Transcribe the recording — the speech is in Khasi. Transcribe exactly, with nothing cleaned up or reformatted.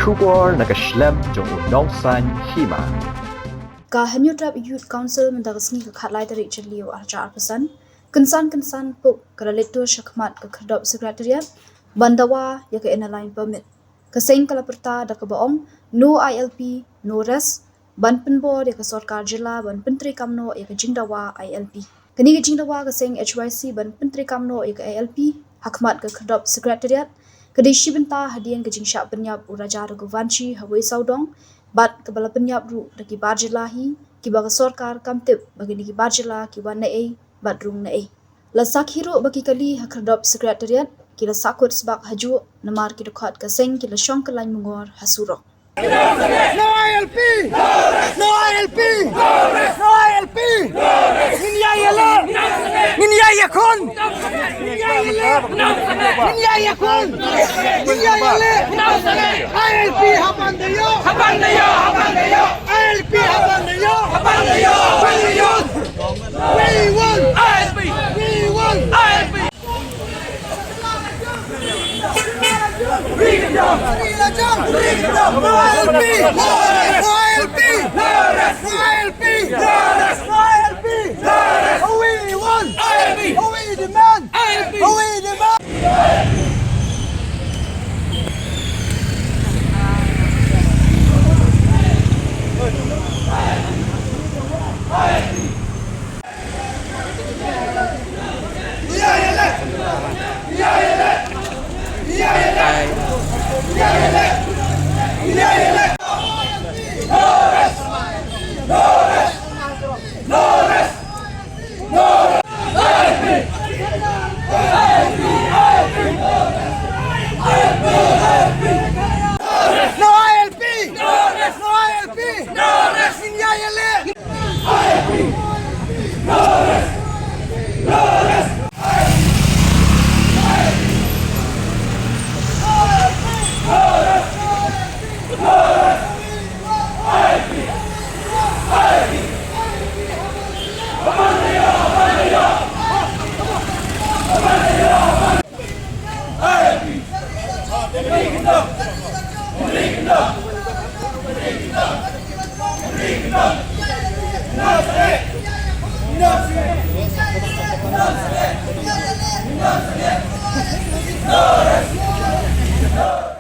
Khubor na ka shlem jong u Nongsaiñ Hima. Ka Hynñiewtrep Youth Council mynta ka sngi ka khatlai tarik Jylliew arhajar arphew san, kynsan kynsan puk ka la leit tur shakhmat ka Khyrdop Secretariat ban dawa ïa ka Inner Line Permit. Ka seng ka la pyrta da kaba ong, "No I L P, no rest," ban pynbor ïa ka sorkar jylla ban pyntreikam noh ïa ka jingdawa I L P. Kane ka jingdawa ka seng H Y C ban pyntreikam noh ïa ka I L P ha khmat ka Khyrdop Secretariat ka dei shi bynta hadien ka jingshah pynïap u Raja Raghuvanshi ha Wei Sawdong, bad kaba la pynïap ruh da ki bar jylla hi, kiba ka sorkar kam tip ba kine ki bar jylla ki wan naei bad rung naei. La sakhi ruh ba ki kali ha Khyrdop Secretariat ki la sahkut sbak hajuh namar ki dkhot ka seng ki la shong kyllain mungor ha surok. No I L P! No I L P! No I L P! Ngin ïa ïaleh! Ngin ïa ïakhun! Ngin ïa ïaleh! Ngin ïa ïakhun! Ngin ïa ïaleh! I L P hapdeng ïoh! Hapdeng ïoh! Hapdeng ïoh! I L P hapdeng ïoh! Hapdeng ïoh! Hapdeng ïoh! We want I L P! We want I L P! No I L P! No I L P! No I L P! No I L P! We want I L P! We demand I L P! We demand No I L P! No I L P! Ngin ïa ïaleh!